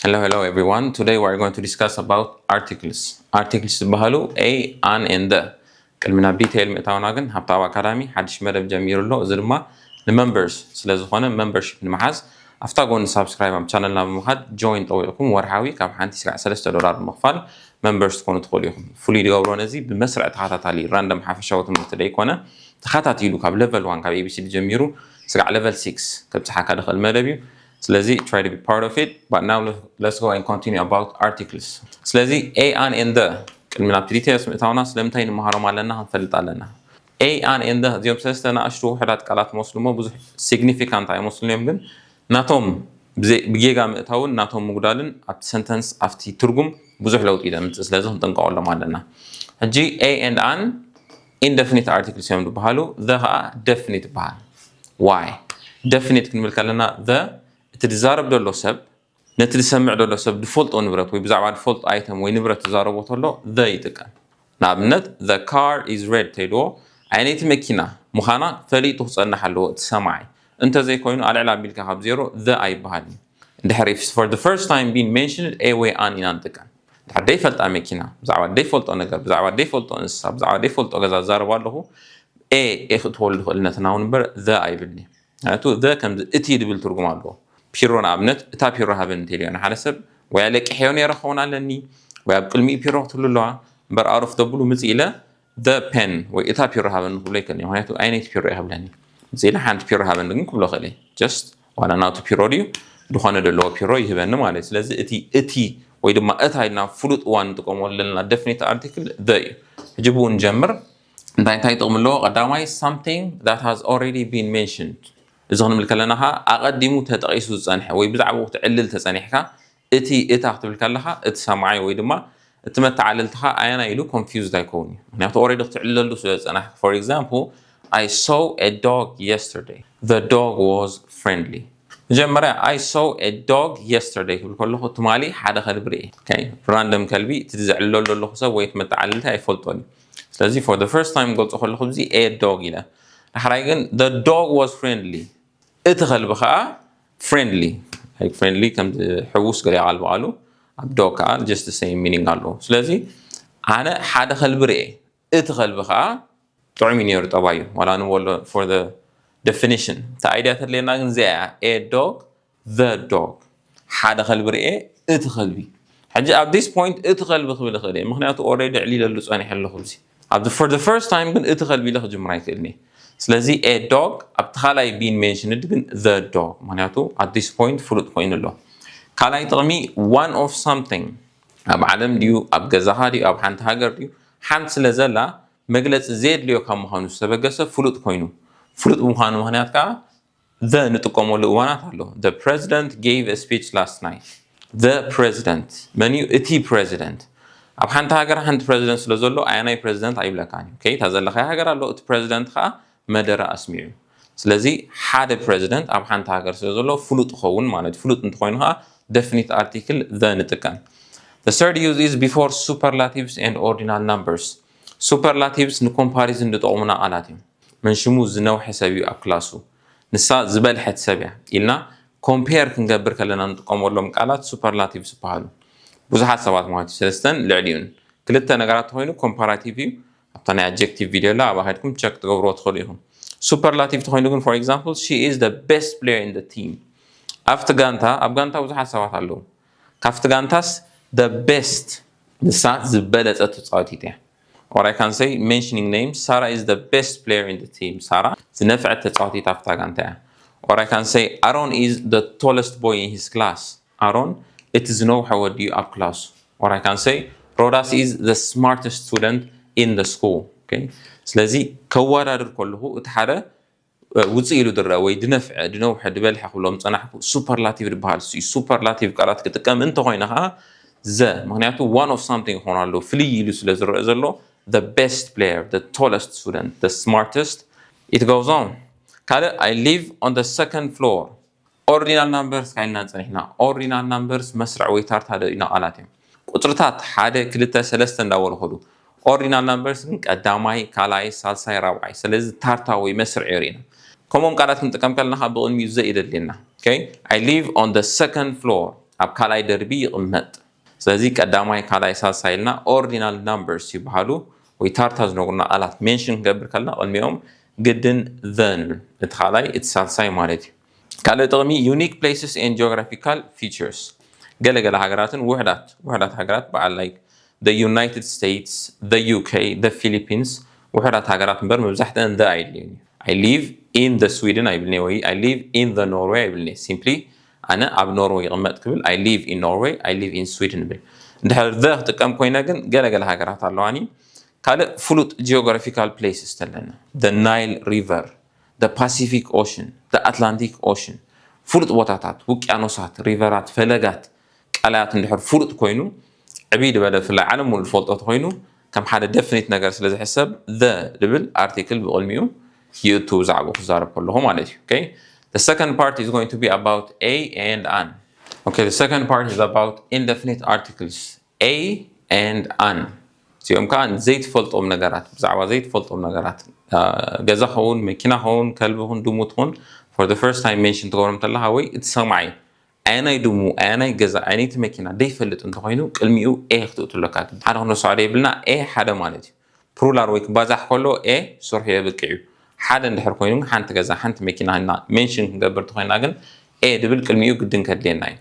Hello, hello everyone. Today we are going to discuss about articles. Articles ዝበሃሉ a, an and the። ቅድሚ ናብ ዲቴይል ምእታውና ግን ሃብታብ ኣካዳሚ ሓድሽ መደብ ጀሚሩ ኣሎ። እዚ ድማ ንመምበርስ ስለ ዝኾነ፣ መምበርሺፕ ንምሓዝ ኣብታ ጎኒ ሳብስክራይብ ኣብ ቻነልና ብምኻድ ጆይን ጠዊቕኩም ወርሓዊ ካብ ሓንቲ ስጋዕ ሰለስተ ዶላር ብምኽፋል መምበርስ ትኾኑ ትኽእሉ ኢኹም። ፍሉይ ዝገብሮ ነዚ ብመስርዕ ተኸታታሊ ራንደም ሓፈሻዊ ትምህርቲ ደይኮነ፣ ተኸታቲሉ ካብ ሌቨል ዋን ካብ ኤቢሲዲ ጀሚሩ ስጋዕ ሌቨል ሲክስ ከብጽሓካ ዝኽእል መደብ እዩ። ስለዚ try to be part of it, but now let's go and continue about articles. ስለዚ a, an and the ቅድሚ ናብቲ ዲቴልስ ምእታውና ስለምንታይ ንመሃሮም ኣለና ክንፈልጥ ኣለና። A, an and the እዚኦም ሰለስተ ንኣሽቱ ውሑዳት ቃላት መስሉ እሞ ብዙሕ ሲግኒፊካንት ኣይመስሉን እዮም፣ ግን ናቶም ብዘይ- ብጌጋ ምእታውን ናቶም ምጉዳልን ኣብቲ ሰንተንስ ኣብቲ ትርጉም ብዙሕ ለውጢ እዩ ዘምፅእ። ስለዚ ክንጥንቀቐሎም ኣለና። ሕጂ a and an ኢንደፊኒት ኣርቲክልስ እዮም ዝበሃሉ፣ the ከዓ ደፊኒት ይበሃል። ዋይ ደፊኒት ክንብል ከለና the እቲ ዝዛረብ ዘሎ ሰብ ነቲ ዝሰምዕ ዘሎ ሰብ ዝፈልጦ ንብረት ወይ ብዛዕባ ዝፈልጦ ኣይተም ወይ ንብረት ዝዛረቦ ተሎ the ይጥቀም። ንኣብነት the car is red ተይልዎ ዓይነይቲ መኪና ምዃና ፈሊጡ ክጸንሕ ኣለዎ እቲ ሰማዒ። እንተዘይኮይኑ ኣልዕል ኣቢልካ ካብ ዜሮ the ኣይበሃል እዩ። እንድሕር if for the first time being mentioned a ወይ an ኢና ንጥቀም። እንድሕር ደይፈልጣ መኪና ብዛዕባ ደይፈልጦ ነገር ብዛዕባ ደይፈልጦ እንስሳ ብዛዕባ ደይፈልጦ ገዛ ዝዛረብ ኣለኹ a a ክእትወሉ ዝኽእል ነቲ ናውን እምበር the ኣይብልኒ። ምክንያቱ the ከምዚ እቲ ድብል ትርጉም ኣለዎ። ፒሮ ንኣብነት እታ ፒሮ ሃበኒ እንተኢልዮ ንሓደ ሰብ ወይ ኣለቂሐዮ ነይረ ክኸውን ኣለኒ ወይ ኣብ ቅድሚኡ ፒሮ ክትህሉ ኣለዋ እምበር ኣሩፍ ደብሉ ምጽእ ኢለ the pen ወይ እታ ፒሮ ሃበኒ ክብሎ ይክእል ምክንያቱ ዓይነት ፒሮ ይክብለኒ ምጽእ ኢለ ሓንቲ ፒሮ ሃበኒ ግን ክብሎ ክእል just ዋላ ናቱ ፒሮ ድዩ ዝኾነ ዘለዎ ፒሮ ይህበኒ ማለት እዩ። ስለዚ እቲ እቲ ወይ ድማ እታ ኢልና ፍሉጥ እዋን ንጥቀመሉ ዘለና ደፍኒት ኣርቲክል the እዩ። ሕጂ ብኡ ንጀምር። እንታይ እንታይ ጥቕሚ ኣለዎ? ቀዳማይ something that has already been mentioned። እዚ ክንብል ከለና ኸዓ ኣቐዲሙ ተጠቒሱ ዝጸንሐ ወይ ብዛዕባኡ ክትዕልል ተጸኒሕካ እቲ እታ ክትብል ከለኻ እቲ ሰማዓይ ወይ ድማ እቲ መተዓለልትኻ ኣየናይ ኢሉ ኮንፊውዝድ ኣይከውን እዩ። ምክንያቱ ኦልሬዲ ክትዕልለሉ ስለ ዝጸናሕካ። For example, I saw a dog yesterday. The dog was friendly. መጀመርያ I saw a dog yesterday ክብል ከለኹ ትማሊ ሓደ ከልቢ ርኤ። ራንደም ከልቢ እቲ ዘዕልለሉ ዘለኹ ሰብ ወይ እቲ መተዓለልቲ ኣይፈልጦን እዩ። ስለዚ for the first time ገልጾ ከለኹ እዚ a dog ኢለ። ዳሕራይ ግን the dog was friendly፣ እቲ ከልቢ ከዓ ፍሬንድሊ ፍሬንድሊ ከም ሕውስ ገለ ቃል በዓሉ ኣብ ዶግ ከዓ just same meaning ኣለዎ። ስለዚ ኣነ ሓደ ከልቢ ርኤ፣ እቲ ከልቢ ከዓ ጥዑም እዩ ነይሩ ጠባዩ ዋላ ንበሎ for the definition። እቲ ኣይድያ ተድልየና ግን እዚኣ እያ a dog the dog ሓደ ከልቢ ርኤ እቲ ከልቢ። ሕጂ ኣብ this point እቲ ከልቢ ክብል ይኽእል እየ ምክንያቱ already ዕሊለሉ ጸኒሐ ኣለኹ እዚ ኣብዚ for the first time ግን እቲ ከልቢ ኢለ ክጅምር ኣይክእልን እየ። ስለዚ a dog ኣብቲ ካልኣይ being mentioned ግን the dog ምክንያቱ at this point ፍሉጥ ኮይኑ ኣሎ። ካልኣይ ጥቕሚ one of something ኣብ ዓለም ድዩ ኣብ ገዛኻ ድዩ ኣብ ሓንቲ ሃገር ድዩ ሓንቲ ስለ ዘላ መግለፂ ዘየድልዮ ካብ ምዃኑ ዝተበገሰ ፍሉጥ ኮይኑ ፍሉጥ ብምዃኑ ምክንያት ከዓ the ንጥቀመሉ እዋናት ኣሎ። The president gave a speech last night። The president መን እዩ? እቲ ፕሬዚደንት። ኣብ ሓንቲ ሃገር ሓንቲ ፕሬዚደንት ስለ ዘሎ ኣየናይ ፕሬዚደንት ኣይብለካን እዩ። እታ ዘለኻያ ሃገር ኣሎ፣ እቲ ፕሬዚደንት ከዓ መደረ ኣስሚዑ። ስለዚ ሓደ ፕሬዚደንት ኣብ ሓንቲ ሃገር ስለ ዘሎ ፍሉጥ ይኸውን ማለት ፍሉጥ እንተኾይኑ ከዓ ደፍኒት ኣርቲክል the ንጥቀም። The third use is before superlatives and ordinal numbers። ሱፐርላቲቭስ ንኮምፓሪዝን ዝጠቕሙና ቃላት እዮም። መንሽሙ ዝነውሐ ሰብ እዩ ኣብ ክላሱ፣ ንሳ ዝበልሐት ሰብ እያ ኢልና ኮምፔር ክንገብር ከለና ንጥቀመሎም ቃላት ሱፐርላቲቭስ ይበሃሉ። ብዙሓት ሰባት ማለት እዩ ሰለስተን ልዕሊኡን ክልተ ነገራት ተኮይኑ ኮምፓራቲቭ እዩ። ኣብታ ናይ ኣጀክቲቭ ቪድዮ ላ ኣብኣ ከድኩም ቸክ ትገብርዎ ትኽእሉ ኢኹም። ሱፐርላቲቭ ተኮይኑ ግን for example she is the best player in the team። ኣብቲ ጋንታ ኣብ ጋንታ ብዙሓት ሰባት ኣለዉ። ካብቲ ጋንታስ the best ንሳ ዝበለጸት ተጻዋቲት እያ። Or I can say mentioning names, Sarah is the best player in the team. ሳራ ዝነፍዐት ተጻዋቲት ኣብታ ጋንታ እያ። Or I can say Aaron is the tallest boy in his class. ኣሮን እቲ ዝነውሐ ወዲ እዩ ኣብ ክላሱ። Or I can say Rodas is the smartest student in the school. ስለዚ ከወዳድር ከለኹ እቲ ሓደ ውፅእ ኢሉ ዝረአ ወይ ድነፍዐ ድነውሐ ድበልሐ ክብሎም ፀናሕኩ ሱፐርላቲቭ ዝበሃል እሱ እዩ። ሱፐርላቲቭ ቃላት ክጥቀም እንተኮይነ ከዓ the ምክንያቱ one of something ክኾን ኣለዎ ፍልይ ኢሉ ስለ ዝረአ ዘሎ the best player, the tallest student, the smartest, it goes on። ካልእ I live on the second floor. ኦርዲናል ናምበርስ ካይልና ፀኒሕና። ኦርዲናል ናምበርስ መስርዕ ወይ ታርታ ደኢና ቃላት እዮም። ቁፅርታት ሓደ ክልተ ሰለስተ እንዳበሉ ከዱ። ኦርዲናል ናምበርስ ግን ቀዳማይ ካልኣይ ሳልሳይ ራብዓይ ስለዚ ታርታ ወይ መስርዕ የርእየና። ከምኦም ቃላት ክንጥቀም ከለና ከዓ ብቕድሚኡ ዘ እዩ ዘድልየና። I live on the second floor። ኣብ ካልኣይ ደርቢ ይቕመጥ። ስለዚ ቀዳማይ፣ ካልኣይ፣ ሳልሳይ ኢልና ordinal numbers ይበሃሉ፣ ወይ ታርታ ዝነግሩና ቃላት mention ክንገብር ከለና ቅድሚኦም ግድን the ንብል። እቲ ካልኣይ፣ እቲ ሳልሳይ ማለት እዩ። ካልእ ጥቕሚ፣ unique places and geographical features። ገለገለ ሃገራትን ውሕዳት ውሕዳት ሃገራት በዓል like the United States, the U K, the Philippines፣ ውሕዳት ሃገራት እምበር መብዛሕትአን the ኣይድልዩን እዩ። I live in the Sweden ኣይብልኒ ወይ I live in the Norway ኣይብልኒ። Simply ኣነ ኣብ ኖርወይ ይቕመጥ ክብል I live in Norway, I live in Sweden እብል። እንድሕር the ክጥቀም ኮይነ ግን ገለገለ ሃገራት ኣለዋኒ። ካልእ ፍሉጥ geographical places ተለና the Nile River, the Pacific Ocean, the Atlantic Ocean፣ ፍሉጥ ቦታታት፣ ውቅያኖሳት፣ ሪቨራት፣ ፈለጋት፣ ቀላያት እንድሕር ፍሉጥ ኮይኑ ዕብይ ዝበለ ብፍላይ ዓለም ሙሉእ ዝፈልጦ ተኮይኑ ከም ሓደ definite ነገር ስለ ዝሕሰብ the ዝብል article ብቕድሚኡ ይእቱ ብዛዕባኡ ክዛረብ ከለኹ ማለት እዩ። Okay? The second part is going to be about a and an. Okay, the second part is about indefinite articles. A and an እዚኦም ከዓ ዘይትፈልጦም ነገራት፣ ብዛዕባ ዘይትፈልጦም ነገራት፣ ገዛ ኸውን፣ መኪና ኸውን፣ ከልቢ ኹን፣ ድሙ ትኹን፣ for the first time mention ትገብሮም ተለኻ ወይ እቲ ሰማዒ ኣየናይ ድሙ፣ ኣየናይ ገዛ፣ ኣየነይቲ መኪና ደይፈልጥ እንተኾይኑ ቅድሚኡ a ክትእቱ ኣለካ። ሓደ ክንረስዖ ደይብልና፣ a ሓደ ማለት እዩ። ፕሩላር ወይ ክባዛሕ ከሎ a ስርሑ የብቅዕ እዩ። ሓደ እንድሕር ኮይኑ ሓንቲ ገዛ፣ ሓንቲ መኪና ኢልና mention ክንገብር እንተኾይና ግን a ድብል ቅድሚኡ ግድን ከድልየና እዩ።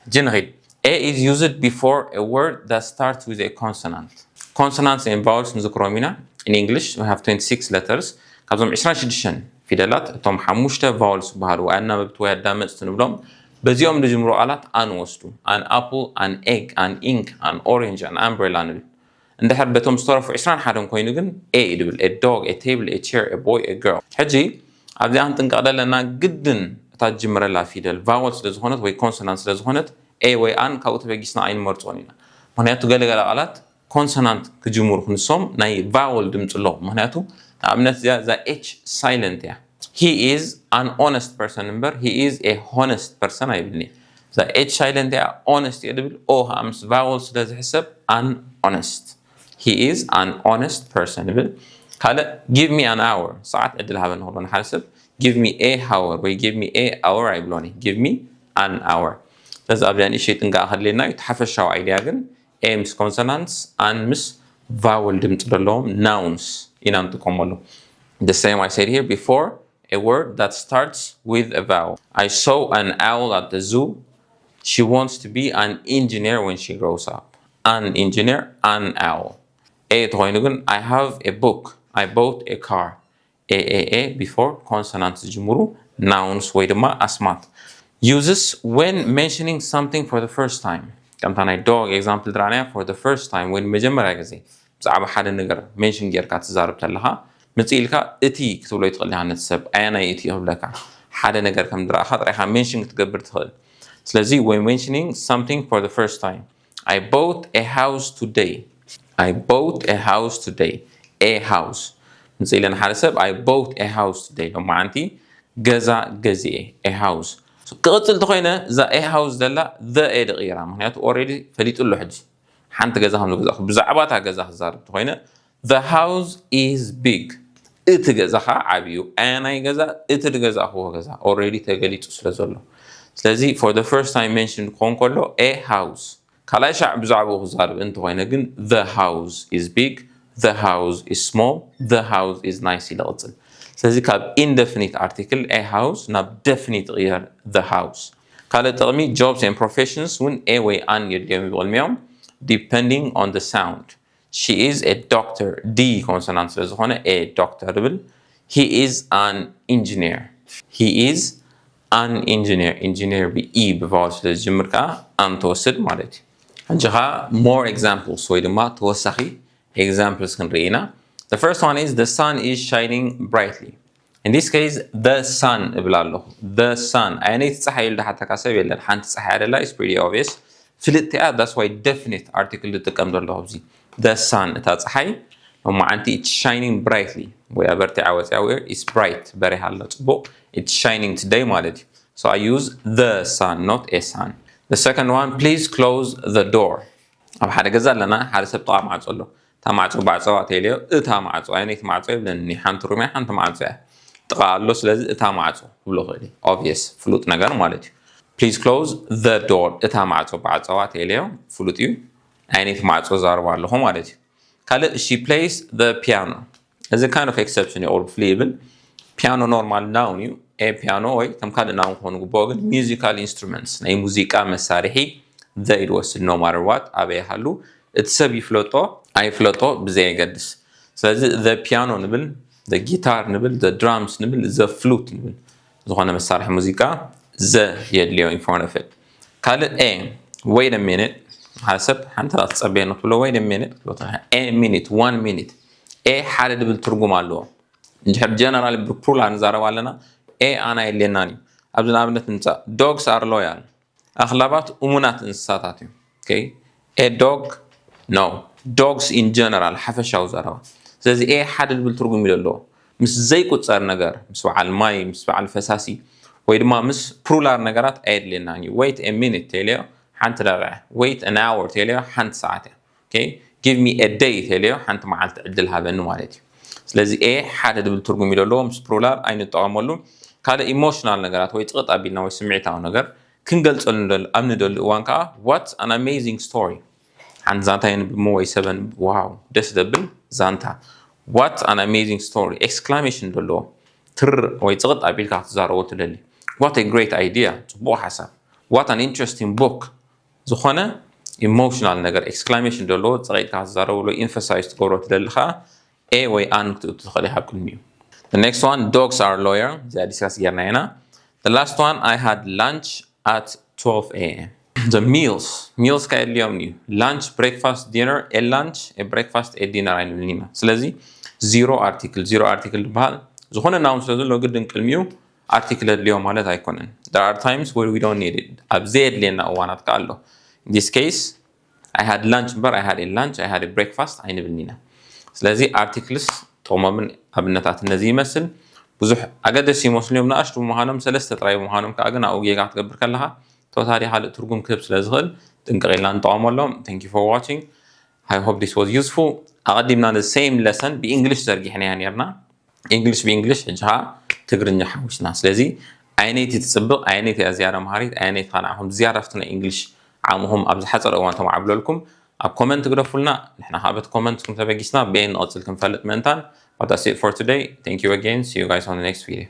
ሕጂ ንኺድ። A is used before a word that starts with a consonant. Consonants and vowels ንዝክሮም ኢና። In English we have twenty-six letters. ካብዞም ዕስራን ሽዱሽተን ፊደላት እቶም ሓሙሽተ vowels ዝበሃሉ ወይ ኣናበብቲ ወይ ኣዳመፅቲ ንብሎም፣ በዚኦም ዝጅምሩ ቃላት a ንወስዱ። An apple, an egg, an ink, an orange, an umbrella ንብል። እንድሕር በቶም ዝተረፉ ዕስራን ሓደን ኮይኑ ግን a እዩ ድብል። A dog, a table, a chair, a boy, a girl። ሕጂ ኣብዚኣ ክንጥንቀቕ ዘለና፣ ግድን እታ ትጅምረላ ፊደል vowel ስለ ዝኾነት ወይ consonant ስለ ዝኾነት a ወይ an ካብኡ ተበጊስና ኣይንመርጾን ኢና። ምኽንያቱ ገለገለ ቃላት consonant ክጅምሩ ክንሶም ናይ vowel ድምፂ ኣለዎም። ምኽንያቱ ንኣብነት እዚኣ እዛ h silent እያ። He is an honest person እምበር he is a honest person ኣይብልኒ። እዛ h silent እያ፣ honest እየ ድብል። O ከዓ ምስ vowel ስለ ዝሕሰብ an honest። He is an honest person ይብል። ካልእ give me an hour፣ ሰዓት ዕድል ሃበኒ ክብሎ ንሓደ ሰብ give me a hour ወይ give me a hour ኣይብሎን እዩ። Give me an hour። ስለዚ ኣብዚኣ ንእሽተይ ጥንቃቐ ከድልየና እዩ። እቲ ሓፈሻዊ idea ግን a ምስ consonants፣ an ምስ vowel ድምፂ ዘለዎም nouns ኢና ንጥቀመሉ። The same I said here before, a word that starts with a vowel. I saw an owl at the zoo. She wants to be an engineer when she grows up. An engineer, an owl. A ተኾይኑ ግን I have a book. I bought a car. A, a, a before consonant ዝጅምሩ nouns ወይ ድማ ኣስማት። Uses when mentioning something for the first time. ከምታ ናይ dog example ዝረኣናያ for the first time ወይ ንመጀመርያ ግዜ ብዛዕባ ሓደ ነገር mention ጌርካ ትዛረብ ተለኻ፣ ምጽእ ኢልካ እቲ ክትብሎ ይትኽእል ኢኻ ነቲ ሰብ። ኣየናይ እቲ ክብለካ፣ ሓደ ነገር ከም ዝረኣኻ ጥራይ ኢኻ mention ክትገብር ትኽእል። ስለዚ when mentioning something for the first time, I bought a house today. I bought a house today. A house። ምጽእ ኢለ ንሓደ ሰብ I bought a house today። ሎማዓንቲ ገዛ ገዚኤ። A house። ክቕጽል እንተኾይነ እዛ a house ዘላ the a ድቕይራ። ምኽንያቱ already ፈሊጡ ኣሎ ሕጂ። ሓንቲ ገዛ ከም ዝገዛእኹ፣ ብዛዕባ እታ ገዛ ክዛረብ እንተኾይነ the house is big። እቲ ገዛ ኸዓ ዓብዩ። ኣየናይ ገዛ? እቲ ዝገዛእኽዎ ገዛ። Already ተገሊጹ ስለ ዘሎ። ስለዚ for the first time mention ክኾን ከሎ a house። ካልኣይ ሻዕ ብዛዕባኡ ክዛረብ እንተኾይነ ግን the house is big, the house is small, the house is nice ኢለ እቕጽል። ስለዚ ካብ indefinite article a house ናብ definite ይቕየር the house። ካልእ ጥቕሚ jobs and professions እውን a ወይ an የድልዮም እዩ ብቕድሚኦም depending on the sound። She is a doctor። D consonant ስለ ዝኾነ a doctor ይብል። He is an engineer። He is an engineer። Engineer ብ e ብ vowel ስለ ዝጅምር ከዓ an ትወስድ ማለት እዩ። ሕጂ ከዓ more examples ወይ ድማ ተወሳኺ examples ክንርኢ ኢና። The first one is the sun is shining brightly. In this case the sun እብል ኣለኹ። The sun። ኣየነይቲ ፀሓይ ኢሉ ዝሓተካ ሰብ የለን። ሓንቲ ፀሓይ ኣደላ is pretty obvious። ፍልጥቲ እያ። That's why definite article ዝጥቀም ዘለኹ ኣብዚ። The sun፣ እታ ፀሓይ ሎማዓንቲ it's shining brightly ወይ ኣበርቲዓ ወፅያ ወይ it's bright፣ በሪሃ ኣሎ ፅቡቕ። It's shining today ማለት እዩ። So I use the sun, not a sun. The second one, please close the door. ኣብ ሓደ ገዛ ኣለና፣ ሓደ ሰብ ጥቓ ማዕፆ ኣሎ። እታ ማዕጾ ባዕጸዋ ተይልዮ፣ እታ ማዕጾ፣ ኣየነይቲ ማዕጾ ይብለኒ፣ ሓንቲ ሩም እያ፣ ሓንቲ ማዕጾ እያ። ጥቓ ኣሎ፣ ስለዚ እታ ማዕጾ ክብሎ ክእል እየ። Obvious፣ ፍሉጥ ነገር ማለት እዩ። Please close the door. እታ ማዕጾ ብዓጸዋ ተይለዮ ፍሉጥ እዩ። ኣይነይቲ ማዕጾ ዛረባ ኣለኹ ማለት እዩ። ካልእ she plays the piano። እዚ kind of exception እዩ። All play ይብል ፒያኖ ኖርማል ናውን እዩ። ኤ ፒያኖ ወይ ከም ካልእ ናውን ክኾኑ ግብኦ ግን musical instruments ናይ ሙዚቃ መሳርሒ the ይወስድ no matter what ኣበይ ይሃሉ እቲ ሰብ ይፍለጦ ኣይፍለጦ ብዘየገድስ። ስለዚ the piano ንብል፣ the guitar ንብል፣ the drums ንብል፣ the flute ንብል። ዝኾነ መሳርሒ ሙዚቃ the የድልዮ in front of it። ካልእ ኤ wait a minute ሓደ ሰብ ሓንቲ ዳ ትጸበየ ንክትብሎ wait a minute ክትብሎ a minute one minute ኤ ሓደ ድብል ትርጉም ኣለዎ። እንድሕር ጀነራል ብፕሉራል ንዛረብ ኣለና ኤ ኣና የድልየናን እዩ። ኣብዚ ንኣብነት ንምጻእ dogs are loyal ኣኽላባት እሙናት እንስሳታት እዩ። A dog no dogs in general ሓፈሻዊ ዘረባ። ስለዚ ኤ ሓደ ድብል ትርጉም እዩ ዘለዎ ምስ ዘይቁጸር ነገር ምስ በዓል ማይ ምስ በዓል ፈሳሲ ወይ ድማ ምስ ፕሉራል ነገራት ኣየድልየናን እዩ። Wait a minute ተይለዮ ሓንቲ ደቂቃ wait an hour ተይለዮ ሓንቲ ሰዓት እያ። Give me a day ተይለዮ ሓንቲ መዓልቲ ዕድል ሃበኒ ማለት እዩ። ስለዚ ኤ ሓደ ድብል ትርጉም እዩ ዘለዎ ምስ ፕሉራል ኣይንጠቐመሉ። ካልእ ኢሞሽናል ነገራት ወይ ጽቕጥ ኣቢልና ወይ ስምዒታዊ ነገር ክንገልጸሉ ኣብ ንደሊ እዋን ከዓ what an amazing story ሓንቲ ዛንታ የንብብ ወይ ሰብ ኣንብብ wow ደስ ደብል ዛንታ what an amazing story exclamation ዘለዎ ትር ወይ ጽቕጥ ኣቢልካ ክትዛረቦ ትደሊ what a great idea ጽቡቕ ሓሳብ what an interesting book ዝኾነ ኢሞሽናል ነገር exclamation ዘለዎ ጸቒጥካ ክትዛረበሉ emphasize ትገብሮ ትደሊ ከዓ ኤ ወይ ኣን ክትእቱ ትኽእል ኢኻ ኣብ ቅድሚኡ። The next one dogs are loyal እዚኣ ዲስካስ ጌርና ኢና። The last one I had lunch at twelve a.m. The meals meals ካ የድልዮም እዩ lunch breakfast dinner a lunch a breakfast a dinner ኣይንብልን ኢና። ስለዚ zero article zero article ዝበሃል ዝኾነ ናውን ስለ ዘሎ ግድን ቅድሚኡ ኣርቲክል የድልዮ ማለት ኣይኮነን። There are times where we don't need it ኣብ ዘየድልየና እዋናት ከዓ ኣሎ። In this case I had lunch እምበር I had a lunch I had a breakfast ኣይንብልን ኢና። ስለዚ ኣርቲክልስ ጥቕሞምን ኣብነታት ነዚ ይመስል። ብዙሕ ኣገደሲ ይመስሉ እዮም ንኣሽቱ ብምዃኖም ሰለስተ ጥራይ ብምዃኖም ከዓ ግን ኣብኡ ጌጋ ክትገብር ከለኻ ቶታሊ ካልእ ትርጉም ክህብ ስለ ዝኽእል ጥንቅቕ ኢልና ንጠቐመሎም። Thank you for watching። I hope this was useful። ኣቐዲምና ነዚ same lesson ብእንግሊሽ ዘርጊሕናያ ነርና። እንግሊሽ ብእንግሊሽ ሕጂ ከዓ ትግርኛ ሓዊስና። ስለዚ ኣየነይቲ ትፅብቕ ኣየነይቲ እያ ዝያዳ መሃሪት ኣየነይቲ ከዓ ንዓኹም ዝያዳ ፍትነ እንግሊሽ ዓቕምኹም ኣብ ዝሓፀረ እዋን ተማዕብለልኩም ኣብ ኮመንት ግደፉልና። ንሕና ከዓ በቲ ኮመንትኩም ተበጊስና በየን ንቐፅል ክንፈልጥ ምእንታን። But that's it for today. Thank you again. See you guys on the next video.